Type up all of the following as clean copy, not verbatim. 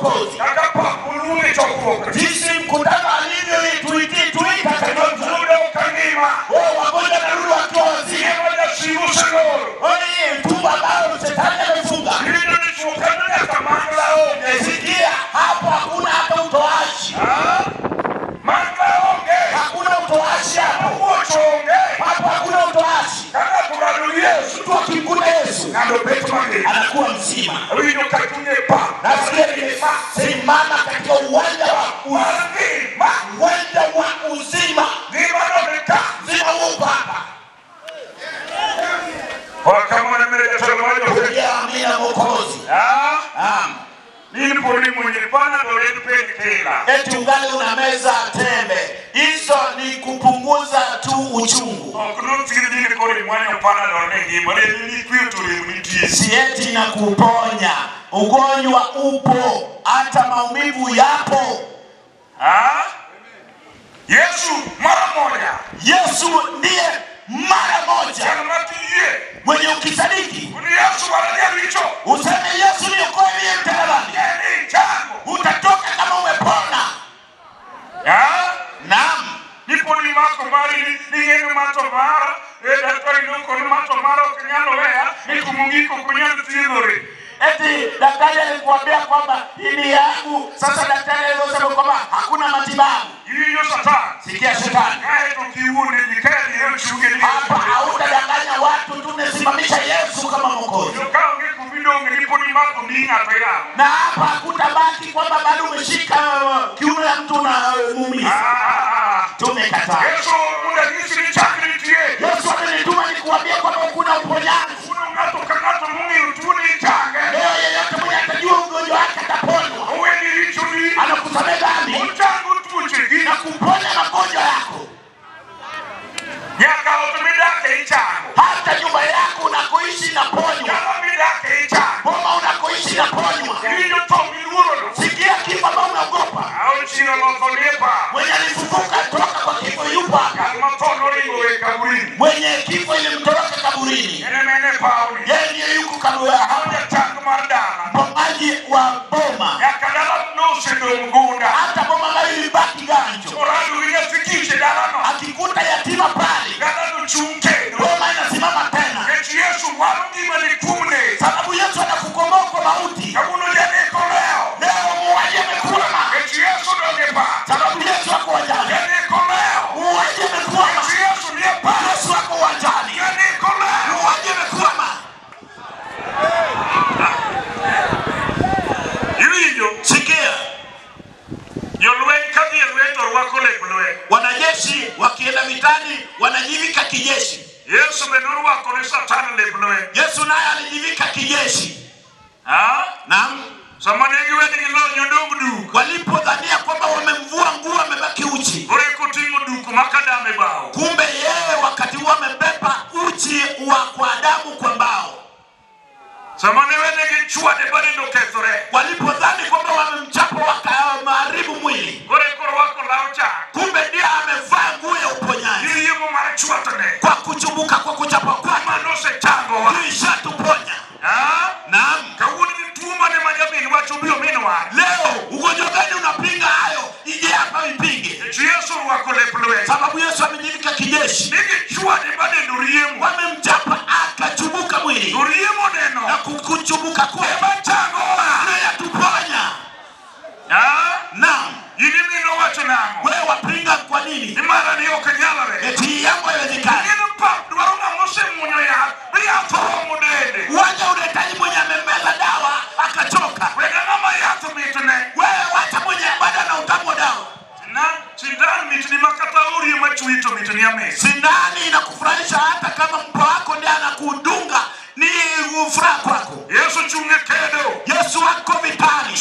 Mwokozi. Jinsi mkutano alivyotuita wagonjwa narudi wakiwa wazima. Tumbo ambalo shetani amefunga. Sikia, hapo hakuna hata utoaji. Hakuna utoaji hapo. Hapo hakuna utoaji. Mtu akimkuta Yesu anakuwa mzima. Nasikia nimesimama katika uwanja wa uzima. Uwanja wa uzima. Uzima huu hapa. Amina Mwokozi. Eti ungali unameza tembe. Hizo ni kupunguza tu uchungu. Si eti na kuponya. Ugonjwa upo, hata maumivu yapo. Yesu mara moja. Yesu ndiye mara moja. Mwenye ukisadiki useme Yesu niokoe mimi msalabani, utatoka kama umepona. Naam. Eti daktari alikuambia kwamba hii yangu. Sasa daktari alisema kwamba hakuna matibabu. Sikia shetani. Hapa hautadanganya watu, tumesimamisha Yesu kama Mwokozi. Na hapa hakutabaki kwamba bado umeshika kiuno ya mtu na muumiza. Tumekataa. Yesu amenituma nikuambie kwamba kuna uponyaji. Leo yeyote mwenye atajua ugonjwa wake ataponywa. Anakusamehe dhambi na kuponya magonjwa yako. Hata nyumba yako unakoishi inaponywa. Boma unakoishi inaponywa. Sikia kifo ambao unaogopa. Mwenye alifufuka toka kwa kifo yupo hapa. Mwenye kifo ilimtoroka kaburini. Yeye ndiye yuko kaburini hapa. Mpomaji wa boma. Hata boma ambayo ilibaki ganjo. Akikuta yatima pale, boma inasimama tena. Sababu Yesu anakukomboa kwa mauti. Leo muuaji amekwama. Sababu Yesu ako uwanjani. Muuaji amekwama. Yesu ako uwanjani. Muuaji amekwama. Sikia. Wanajeshi wakienda vitani wanajivika kijeshi. Yesu naye alijivika kijeshi. Naam. Walipodhania kwamba wamemvua nguo amebaki uchi, kumbe yeye wakati huo amebeba uchi wa kwa Adamu kwa mbao. Walipodhani kwamba wamemchapa wakamharibu mwili, kumbe ndiye amevaa nguo ya uponyaji. Kwa kuchumbuka, kwa kuchapa kwake ishatuponya. Naam. Leo ugonjwa gani unapinga hayo? Ije hapa ipinge. Sababu Yesu amejivika kijeshi. Wamemchapa akachubuka mwili. Na kuchubuka kwake yatuponya. Naam. Wewe wapinga kwa nini? Eti yangu haiwezekani. Uwanja unahitaji mwenye amemeza dawa akachoka. Wewe wacha mwenye bado ana utamu wa dawa. Sindani inakufurahisha hata kama mpwa wako ndiye anakudunga, ni furaha kwako. Yesu wako vitani.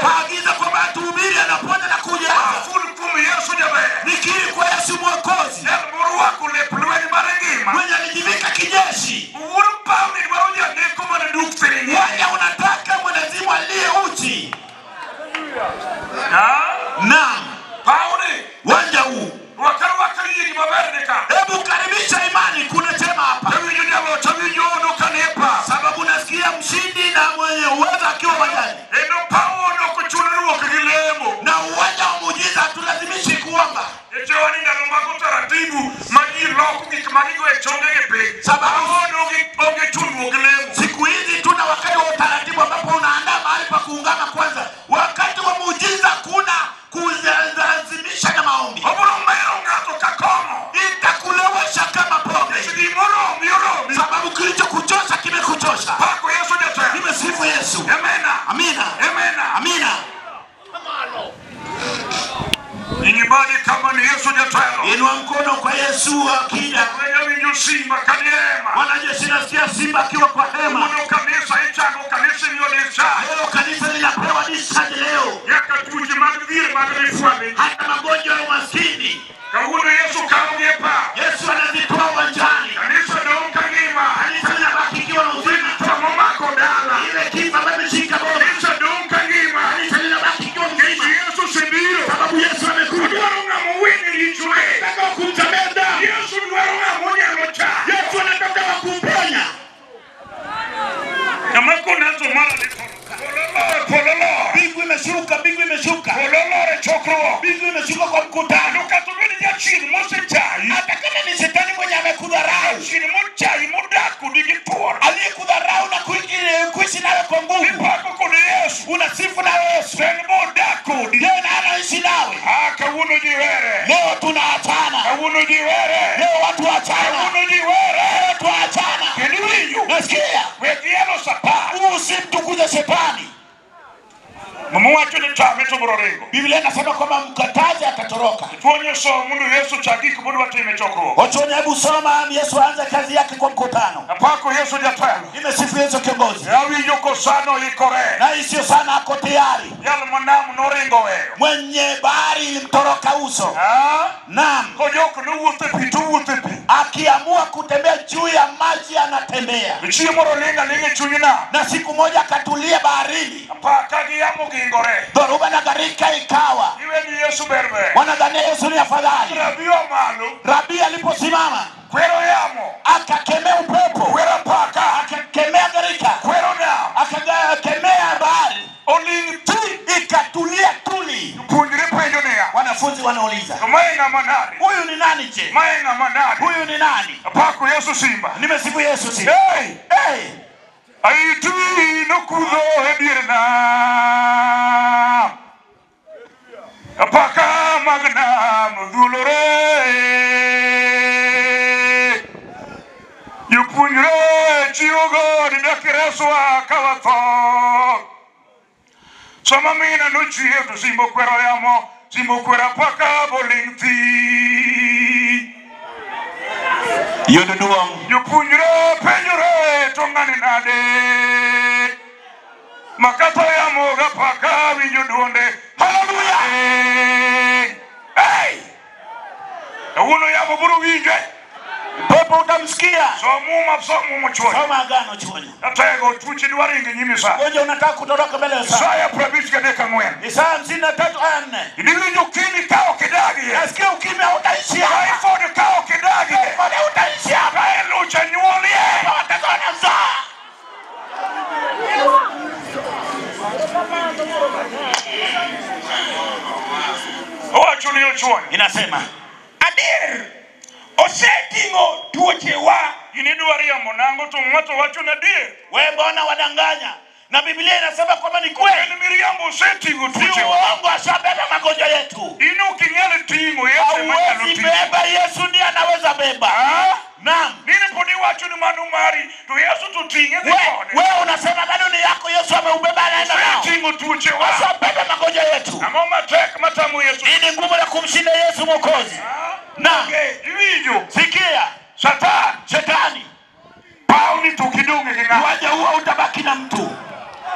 Waagiza kwamba tuhubiri, anaponya na kuja. Nikiri kwa Yesu Mwokozi mwenye alijivika kijeshi. Wewe unataka mwanazimu aliye uchi. Naam. Uwanja huu. Hebu karibia. badi kama ni Yesu jatelo. Inua mkono kwa Yesu akija. Wewe simba kaniema. Wanajeshi nasikia simba akiwa kwa hema. Mungu kanisa ichango kanisa nionyesha. Leo kanisa linapewa discharge leo. Yakatuji madhiri madhiri. Hata magonjwa ya umaskini. Kawuno Yesu kaongepa. Yesu anazitoa uwanjani. Kanisa donka ngima. Kanisa linabaki ikiwa na uzima. Tomo mako dala. Ile kifa ambayo imeshika boma. Kanisa donka ngima. Kanisa linabaki ikiwa mzima. Yesu sibiro. Sababu Yesu amekuja. Dwaro ng'ama wene richone. Anataka kumsamehe dhambi. Yesu dwaro ng'ama onyalo cha. Yesu anataka kumponya. Kama kuna mara ni pololo. Mbingu imeshuka, mbingu imeshuka. Pololo chokro. Mbingu imeshuka kwa mkutano. Ukatumini jachini mosechai. Hata kama ni shetani mwenye amekudharau. Chini mochai mudaku digituor. Aliyekudharau na kuishi nawe kwa nguvu. Ipako kod Yesu. Unasifu na Yesu. En modak kodi. Yeye na anaishi nawe. Ah, kawuono ji were. Leo tunaachana. Kawuono ji were. Leo watu waachana. Kawuono ji were. Leo tuachana. Kendo iwinjo. Nasikia. We dhialo Satan. Usimtukuze shetani. Muma wacho ni tame to biro ringo. Biblia inasema kwamba mkataze atatoroka. Tuonye somo mondo Yesu chak gik modwa timo e chokruok. Wachuoni, hebu soma Yesu aanze kazi yake kwa mkutano. Apako Yesu jatelo. Nimesifu Yesu kiongozi. Awinjo kosano ikore. Na isiyo sana ako tayari. Jal manam noringo weyo. Mwenye bahari ilimtoroka uso. Naam. Kojok nowuotho e pi to owuotho e pi. Akiamua kutembea juu ya maji anatembea. Chieng' moro ling' aling'a e chuny nam. Na siku moja akatulia baharini. Apaka gi yamo gingore. Dhoruba na gharika ikawa. Iwe ni Yesu berber. Wanadhania Yesu ni afadhali. Rabi omalo. Rabi aliposimama, kwero yamo. Akakemea upepo. Kwero apaka. Akakemea gharika. Kwero nam. Akakemea bahari. Oling' thi. Ikatulia tuli. Jopuonjre penjo niya. Wanafunzi wanauliza, To mae ng'ama nade? Huyu ni nani je? Mae ng'ama nade? Huyu ni nani? Apako Yesu simba. Nimesifu Yesu simba. Hey! Hey! Aitwi nokudho e dier nam. Apaka mag nam dhulore. Jopuonjre chiwo God dak reswa ka watho. Sama mina nochiew to simba okwero yamo, simba okwero apaka boling' thi. Yudo duong'. Jopuonjre penjore to ng'ani nade? Makata yamo gapaka winjo duonde. Haleluya! Hey! Kawuono yamo biro winje. Pepo utamsikia. Somo chuonyo. Soma agano chuonyo. Atego tuoche dwa ringo nyimi sa. Wewe unataka kutoroka mbele ya saa. Isaya 53:4. Isaya 53:4. Iwinjo ukimwi ka ok idagie. Nasikia ukimwi hautaishi hapa. Typhoid ka ok idagie. Typhoid hautaishi hapa. Ka lucha nyuolie. Watoto wanazaa. Owacho ni ochuonyo. Inasema adier oseting'o tuochewa. In idwa riambo nang'o to ng'ato wacho ni adier. Wewe mbona wadanganya? Na Biblia inasema kwamba ni kweli. En miriambo oseting'o tuochewa. Si uongo, ashabeba magonjwa yetu. In ok inyal ting'o Yesu ema nyalo Hauwezi ting'o. beba, Yesu ndiye anaweza beba. Naam. Nini pod iwacho ni mano mari to Yesu to ting'e dhi kode. Wewe unasema bado ni yako, Yesu ameubeba anaenda nao. Oseting'o tuochewa. Ashabeba magonjwa yetu. Ang'o matek matamo Yesu? Nini ngumu ya kumshinda Yesu Mwokozi? Naam. Iwinjo. Sikia. Satan. Shetani. Pauni to ok idong' gi ng'ato. Uwanja huo hautabaki na mtu.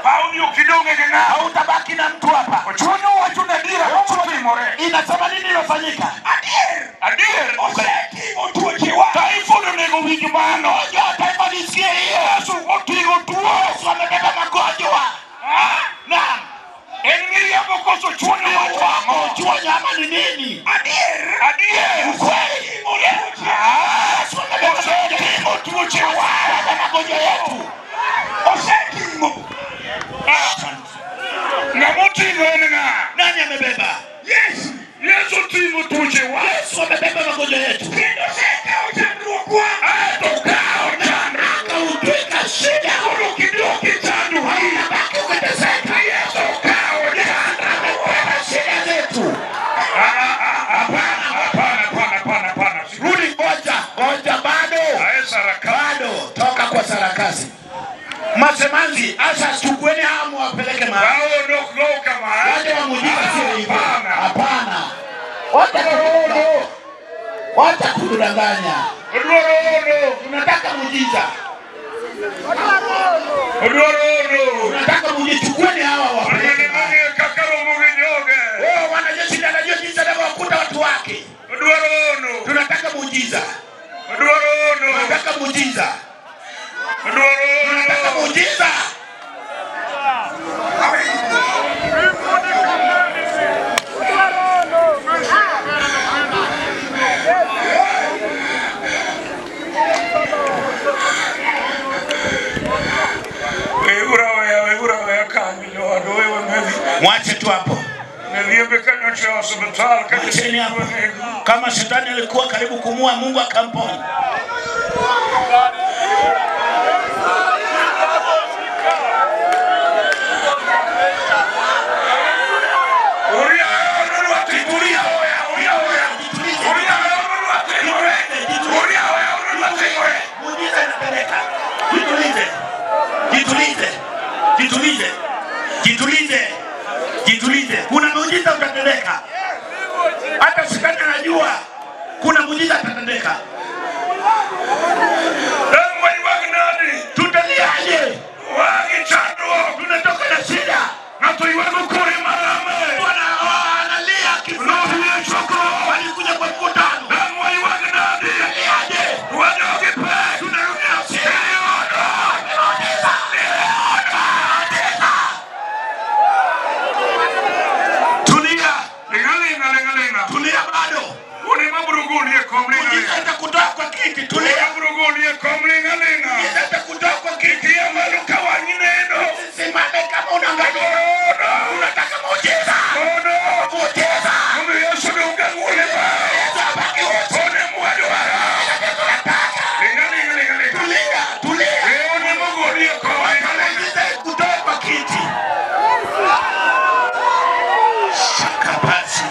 Pauni ok idong' gi ng'ato. Hautabaki na mtu hapa. Ochuonyo wacho ni adier, ang'o motimore? Inasema nini iliyofanyika? Adier. Adier. Oseting'o tuochewa. Typhoid onego winj mano. Ngoja typhoid isikie hiyo. Yesu oting'o tuo. Yesu amebeba magonjwa. Naam. En miriambo koso chuonyo wacho ang'o? Ochuonyo ama ni nini? Adier. Adier. Ukweli. Yesu amebeba Oseting'o tuochewa. magonjwa yetu. Oseting'o. Ng'ama oting'o en ng'a? Nani amebeba? Yesu. Yesu oting'o tuochewa. Yesu amebeba magonjwa yetu. Kendo osekawo chandruokwa. Aeto okawo chandruok. Akautwika shida. Koro ok idok e chandruok. Unabaki ukiteseka. Yesu okawo chandruok. Amebeba shida zetu. Hapana, hapana, hapana, hapana. Rudi, ngoja, ngoja bado. Ae sarakasi. Bado toka kwa sarakasi. Masemanzi, asa chukueni hamu wapeleke mahali. Hao ndio kama. Waje wamujibu sio hivyo. Hapana. Hapana. Wote Wacha kudanganya. Tunataka muujiza. Tunataka muujiza. Chukueni hawa wapeleke. Wao wanajeshi na anajua jinsi anavyowakuta watu wake. Tunataka muujiza. Tunataka muujiza. Tunataka muujiza. Mwache tu hapo. Mwacheni hapo. Kama shetani alikuwa karibu kumua, Mungu akamponya. Jitulize. Jitulize. Jitulize. Jitulize. Kuna muujiza utatendeka. Hata shetani anajua kuna muujiza utatendeka. Tutaliaje? Tunatoka na shida. Analia kifo. Walikuja kwa mkutano. Tutaliaje? Tunarudi na shida. Tulia bado. Muujiza itakutoa kwa kiti. Tulia. Muujiza itakutoa kwa kiti. Simame kama unaangalia. Unataka muujiza. Muujiza. Tulia, tulia. Muujiza ikutoe kwa kiti. Shakapasi.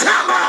Chama.